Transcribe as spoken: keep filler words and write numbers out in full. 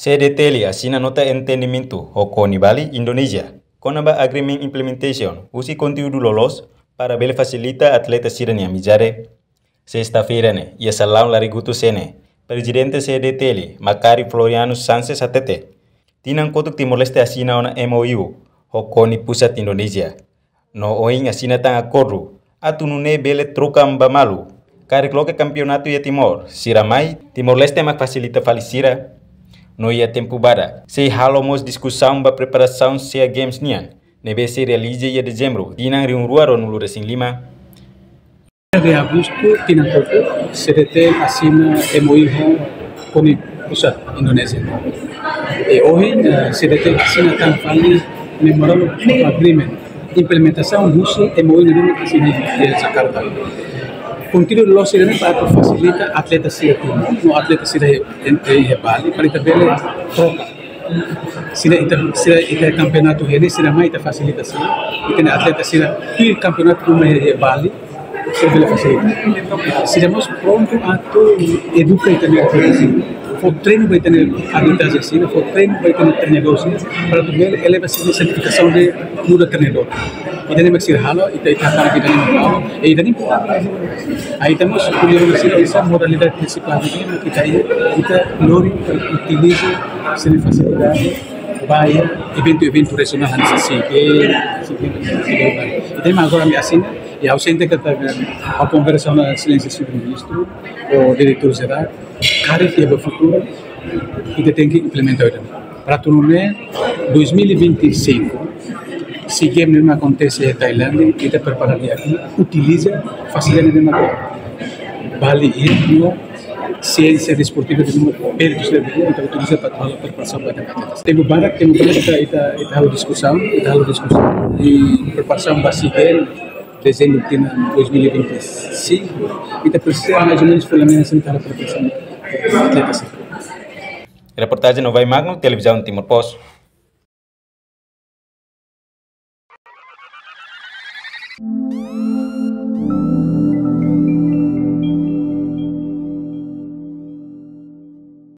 C D T L asina nota entendimentu ho KONI Bali Indonézia kona-ba agreement implementation husi konteúdu loloos para bele fasilita atleta sira-nia amizade. Sesta-feira ne'e, iha salaun Larigutu C N E, Prezidente C D T L, Makari Floriano Sanches hatete, tinan kotuk Timor-Leste asina ona M O U ho KONI Pusat Indonézia. No ohin asina tan akordu atu nune'e bele troka ba malu. Karik loke kampeonatu iha Timor, sira mai, Timor-Leste mak fasilita fali sira. No iha tempu badak, sei halo mós diskusaun ba preparasaun SEA Games nian, ne'ebé sei realiza iha Dezembru, tinan rihun rua ruanulu-resin-lima. De agostu, tinan kotuk, C D T L asina M O U ho KONI Pusat Indonézia. I ohin, eh, C D T L asina tan fali Memorandum of Agreement, implementasaun husi M O U ne'ebé asina iha Jakarta. Konteúdu loloos sira-ne'e para atu fasilita atleta sira Timor, no atleta sira iha, iha Bali, para ita bele troka. Sira ita, sira ita kampeonatu iha ne'e, sira mai ita fasilita sira. Ita-nia atleta sira tuir kampeonatu ruma iha, iha Bali, sira bele fasilita. Sira mós prontu atu eduka ita-nia atleta sira. Fó treinu ba ita-nia arbitrajen sira, fó treinu ba ita-nia treinadór sira, para atu bele eleva sira sertifikasaun de nu'udar treinadór. Ida-ne'e mak sira halo, ita, ita hakarak ida-ne'e mak halo, i ida-ne'e importante. Ita mós, primeiru, sira iha modalidade prinsipál ne'e mak ita iha, ita lori, utiliza sira-nia fasilidade ba iha eventu, eventu rejionál hanesan SEA Games, SEA Games, SEA Games. Ida-ne'e mak agora ami asina, i ha'u sente katak ha'u konversa ho Exelénsia Señór Ministru, ho Diretór Jerál, karik iha ba futuru, ita tenke implementa ida-ne'e. Para atu nune'e, dois mil e vinte e cinco, SEA Games ne'ebé akontese iha Tailándia, ita prepara di'ak, utiliza fasilidade ne'ebé Bali iha, no siénsia desportiva de número, peritus de número, ita utiliza para halo preparasaun ba ita. Tempu badak, tempu badak ita, ita, ita halo diskusaun, ita halo diskusaun, i preparasaun ba SEA Games, Dezembru tinan dois mil e vinte e cinco, ita presiza mais ou menus pelo menos sentar a preparasaun atleta sira. Reportajen Novai Magno, Televizaun Timor Post.